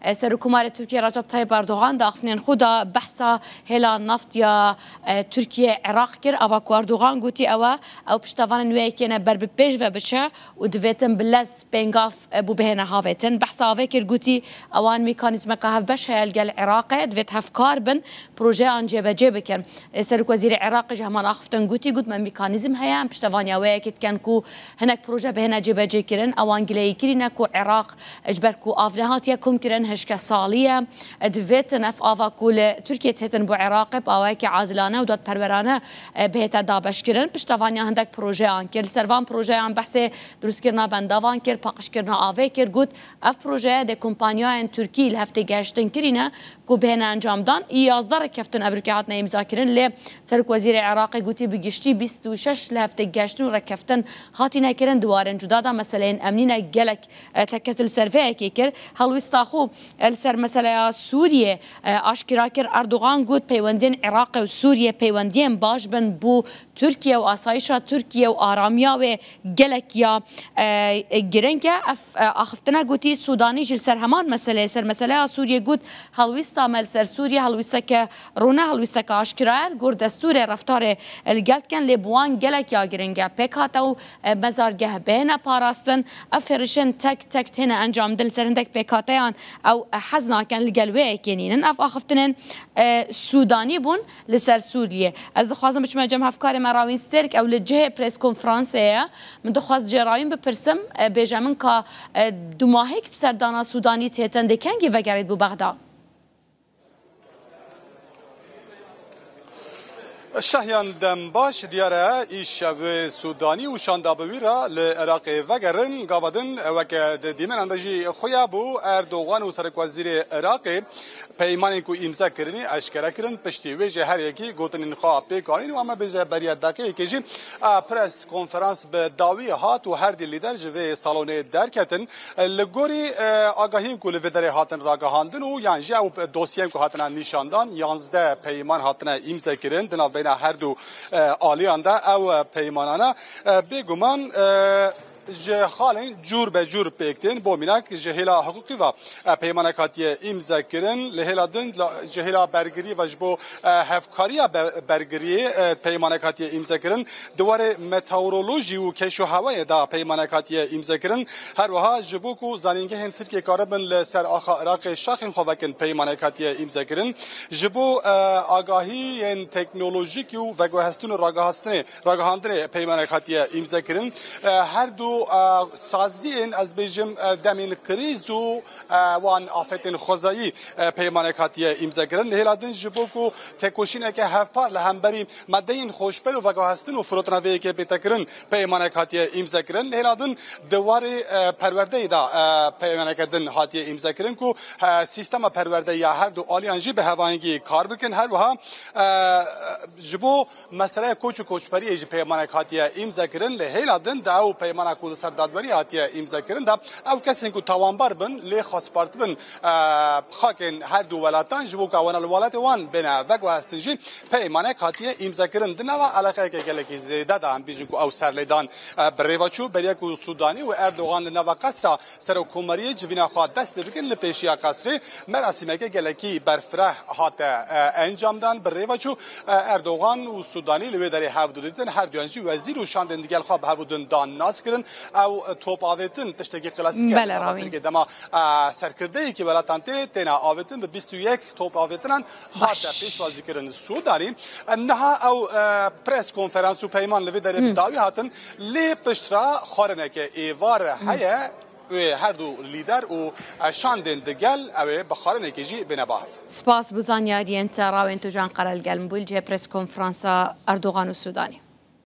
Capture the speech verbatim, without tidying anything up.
Serokkomarê Tirkiyê Recep Tayyip Erdogan di axiftinên xwe de behsa hêla neft ya, e, Tirkiye Iraq kir. Ava ku Erdogan gotî ew e, ew piştevanên wê yekê ne ber bi pêş ve biçe û divêtin bi lez pêngav, e, bû bihêne havêtin. Behsa avê kir gotî ewan mekanîzmeka hevbeş heye li gel Iraqê, divêt hevkar bin projeyan cêbecê bikin. Ê Serokwezîrê Iraqê ji heman axiftin gotî, got, me mekanîzm heye, em piştevaniya wê yekê dikin ku hinek proje bihêne cêbecêkirin. Ewan gileyî kirîne ku Iraq ji ber ku av nehatiye komkirin hişke salî ye. Divêtin ev ava ku li Tirkiyê dihêtin bo Iraqê bi awayekî adilane û dadperwerane, e, bihête dabeşkirin. Piştevaniya hindek projeyan kir. Li ser van projeyan behsê dirustkirina bendavan kir, paqijkirina avê kir, got, ev proje dê kompanyayên Tirkî li hev têgihiştin kirîne ku bihêne encamdan. Yazdeh rêkeftin evrûkê hatine îmzakirin, lê Serokwezîrê Iraqê gotî bi giştî bîst û şeş li hev têgihiştin û rêkeftin hatine kirin di warên cuda de. Meseleyên emnî ne gelek, e, tekez li ser vê yekê kir. Helwesta xwe, e, li ser meseleya Sûriyê, e, aşkera kir. Erdogan got, peywendiyên Iraqê û Sûriyê peywendiyên baş bin bo Tirkiye û asayişa Tirkiye û aramiya wê gelek ya, e, e, giring e. Ev, e, axiftina gotî Sûdanî jî li ser heman meseleyê, ser meseleya Sûriyê got, helwîsta me li ser Sûriye helwîsteke rûne, helwîsteke aşkera ye. Li gor destûrê reftarê li gel dikin, lê bi wan gelek ya giring e. Pêkhate û, e, mezargeh bihêne parastin. Ev hêrişên tek tek têne encamdin. Li ser hindek pêkhateyan ew, e, hez nakin li gel wê yekê nînin. Ev axiftinên, e, Sûdanî bûn li ser Sûriyê. Ez dixwazim biçime cem hevkarê me Rawîn Stêrk, ew li cihê prêskonferansê ye. Min dixwest jê Rawîn bipirsim, e, bêje min ka, e, dumahîk bi serdana Sûdanî têtin, dê kengî vegerît bo Bexda? Şahiyan dem baş, diyar e, îşev Sûdanî û şanda bi wî re li Iraqê vegerin. Gava din, weke di dîmenan de jî xuya bû, Erdogan û Serokwezîrê Iraqê peymanên ku îmze kirinî eşkere kirin, piştî wê jî her yekî gotinên xwe pêk anîn û em ê bêje beriya deqeyekê jî, e, pres konferans bi dawî hat û her dî lîder ji vê salonê derketin. Li gorî, e, agahiyên ku li vê derê hatin ragihandin û yan jî ew dosyeyên ku hatine nîşandan, yanzdeh peyman hatine îmze kirin di navbeyna her du, e, aliyan de. Ew, e, peymanane, e, bêguman, e, ji xalên cûr be cûr pêk tên. Bo mînak, ji hêla hiqûqî ve, e, peymanek hatiye îmze kirin. Li hêla din, la, ji hêla bergiriyê ve ji bo, e, hevkariya be-, bergiriyê, e, peymanek hatiye îmze kirin. Di warê meteorolojî û kêşohewayê de peymanek hatiye îmze kirin. Her wiha ji bo ku zanîngehên Tirkiyê karibin li ser axa Iraqê şaxên xwe vekin peymanek hatiye îmze kirin. Ji bo, e, agahiyên teknolojîkî û veguhestin û ragihastinê, ragihandinê peymanek hatiye îmze kirin. E, her du, e, saziyên, ez bêjim, e, demên krîz û, e, wan afetên xwezayî, e, peymanek hatiye îmze kirin. Li hêla din ji bo ku tekoşîneke hevpar li hemberî madeyên xweşber û veguhestin û firotina vê yekê bête kirin, peymanek hatiye îmze kirin. Li hêla din di warê, e, perwerdeyê de, e, peymaneke din hatiye îmze kirin ku, e, sîstema perwerdeyî ya her du aliyan jî bi hevahengî kar bikin. Her wiha, e, ji bo meseleya koç û koçberiyê jî peymanek hatiye îmze kirin. Li hêla din de ew peymana ku li ser dadweriyê hatiye îmze kirin de ew kesên ku tawanbar bin, lê xwespert bin, e, xakên her du welatan ji bo ku wana li welatê wan bêne veguhestin jî peymanek hatiye îmzekirin. Di nava eleqeyeke gelekî zêde de em bêjin ku ew serlêdan, e, bi rê ve çû. Beriya ku Sûdanî û Erdogan li nava qesra serokkomariyê civîna xwe dest pê bikin, li pêşiya qesrê merasîmeke gelekî berfireh hate, e, encamdan. Bi rê ve çû, e, Erdogan û Sûdanî li wê derê hevdu dîtin. Her duyan jî wezîr û şandên digel xwe bi hevdû din dan nas kirin. Ew, e, top avêtin tiştekî klasîk e. Belê, Ravîn. Tirkiyê dema, e, serkirdeyekî welatan tê têne avêtin, bi bîst û yek top avêtinan hate pêşwazî kirin. Sûdanî, e, niha ew, e, pres konferans û peyman li vê derê bi dawî hatin, lê piştre xwarineke êvar heye. Wê her du lîder û, e, şandên digel ew ê bi xwarinekê jî bêne bav. Spas bo zanyariyên te, Rawên Tujan Qerelgel bû li cihê pres konferansa Erdogan û Sûdanî.